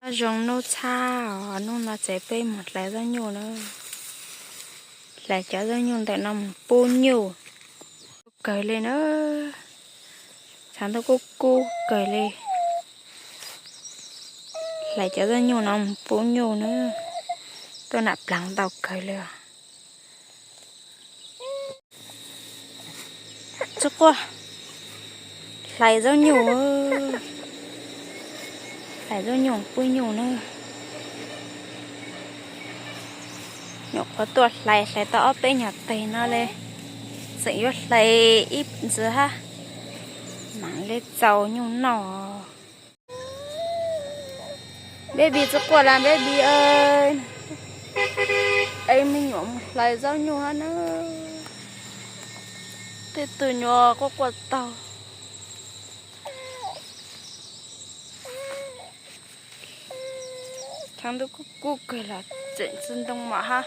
Zoo nub tshaj os, nub no ces peb mus hlais zaub nyuj na. Hlais cov zaub nyuj ntawm no mus pub nyuj. Kub kawg li na. Tshav ntuj kub kub kawg li. Hlais cov zaub nyuj no mus pub nyuj na. Tuaj nram plav ntau kawg li os. Txiv quaj, hlais zaub nyuj, hlais zaub nyuj pub nyuj na. Nyuam qhuav tuaj hlais, hlais tau ob peb nyuag teg no li, tseem yuav hlais ib ntxiv hab, mam li txaus nyuj noj. Baby txiv quaj las baby, es me nyuam mus hlais zaub nyuj hab na. Tej tug nyuam quaj quaj taug. Tshav ntuj kub kub kawg los tseem tsis ntoo mom hab.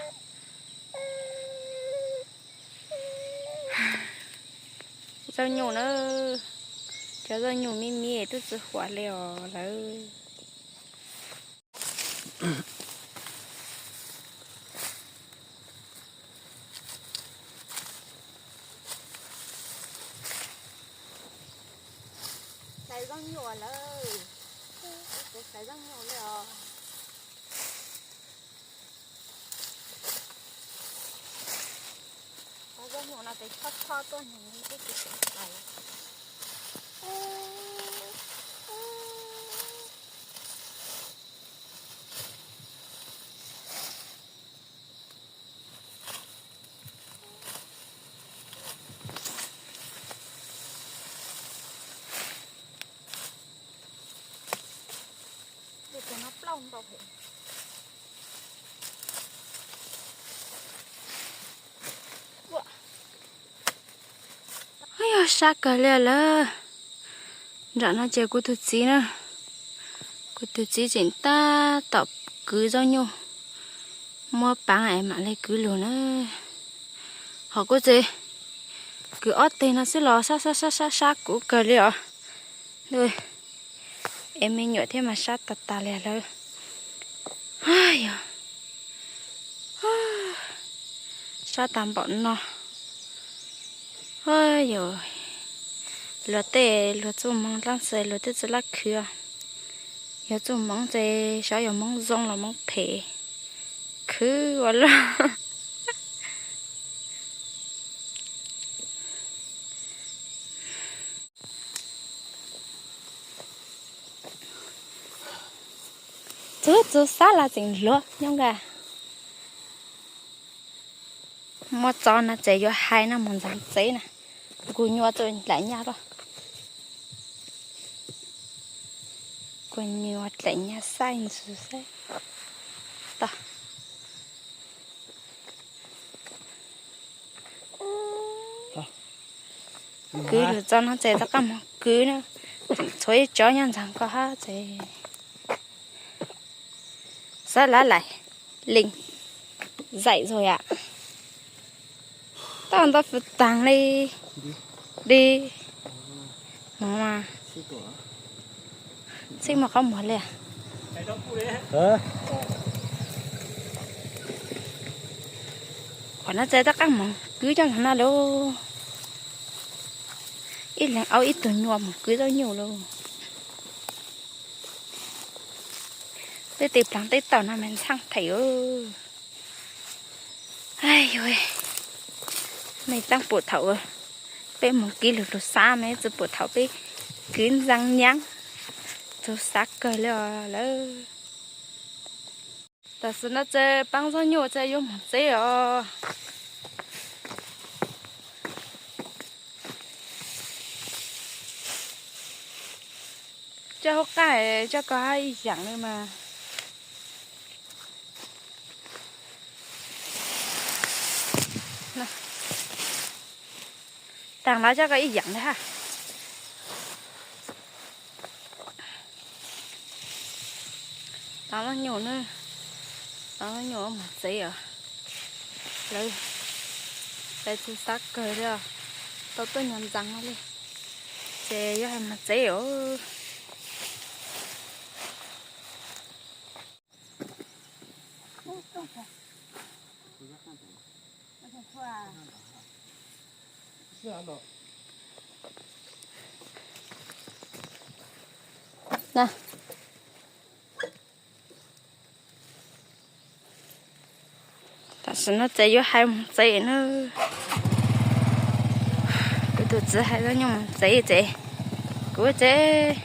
Zaub nyuj na, cov zaub nyuj me me twb tsis huam li os lawm. Hlais zaub nyuj lawm, hlais zaub nyuj li os. Zaub nyuj no ces chob chob tuaj nug li tib si hlais. Ub, yog sab kawg li lawm. Nram no ces kuv tus txiv na, kuv tus txiv tseem tab tom kwv zaub nyuj, muab pav es mam li kwv lug na. Ho kuv txiv kwv ob teg no xwb los sab sab sab sab sab kuv kawg li os. Es me nyuam thiab mas sab tas tas li lawm. Yog sab tas npaum no. Yog luag tej luag txuj hmoov dlaab tsi luag twb tsi lab khwv. Yog txuj hmoov ces xyov yog hmoov zoo los hmoov phem, khwv ua luaj. Txug txug sab los tseem hluav nyob nka. Muab tso no ces yuav hais no mus ntxeev tsev na. Kuv nyuam txawm dlaim nyaj tuaj. Kuv nyuam dlaim nyaj saib ntxwv saib. Tau. Kwv lug tso no ces rov qab moog kwv na. Tseem tshuav ib tsob nyob ntxeev ko hab ces xav lav laim lees zaim zog yam. Tau ntau fwv taag li. Di. Moog mas. Txhij muaj qhov muag li. Qhov no ces rov qab moog kwv coj ntawm no lauj. Ib leeg aub ib tug nyuam moog kwv zaub nyuj lauj. Peb tej plaag teb tom no mas ntxhab them. Yog, mej taab pum thaum peb moog kwv lug lug xab mas tsi pum thaum peb kwv ntxaa nyaab, txug xav kawg li os lawm. Tam sim no ces paab zaub nyuj ces yuav moog tsev os. Coj hauv qab coj ko hab ib yaam li mas. Taag lawv coj ko ib yaam li hab. Paab zaub nyuj na, paab zaub nyuj moog tsev os. Lawv, lawv txug xav kawg li os, tau tuaj nyuag ntxeev no li, ces yuav hais moog tsev os. Tam sim no ces yuav hais mus tsev na. Kuv tus txiv hais tias yuav mus tsev ces kuv ces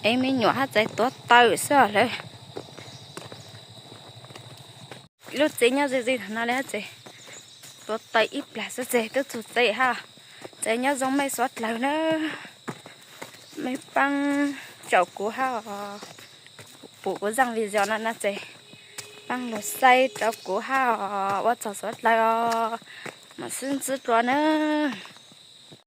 ev me nyuam hab txais tuav taws xwb lawm. Lub tsev nyob ze ze no li hab tsev, tuav taws ib plag xwb ces twb txug tsev hab. Ces nyob zoo mej suav dlawg na, mej paab tsaum kuv hab os, pum kuv zaaj video no na ces paab lug saib rau kuv hab os, ua tsaug suav dlawg os, mam sib ntsib dlua nawb.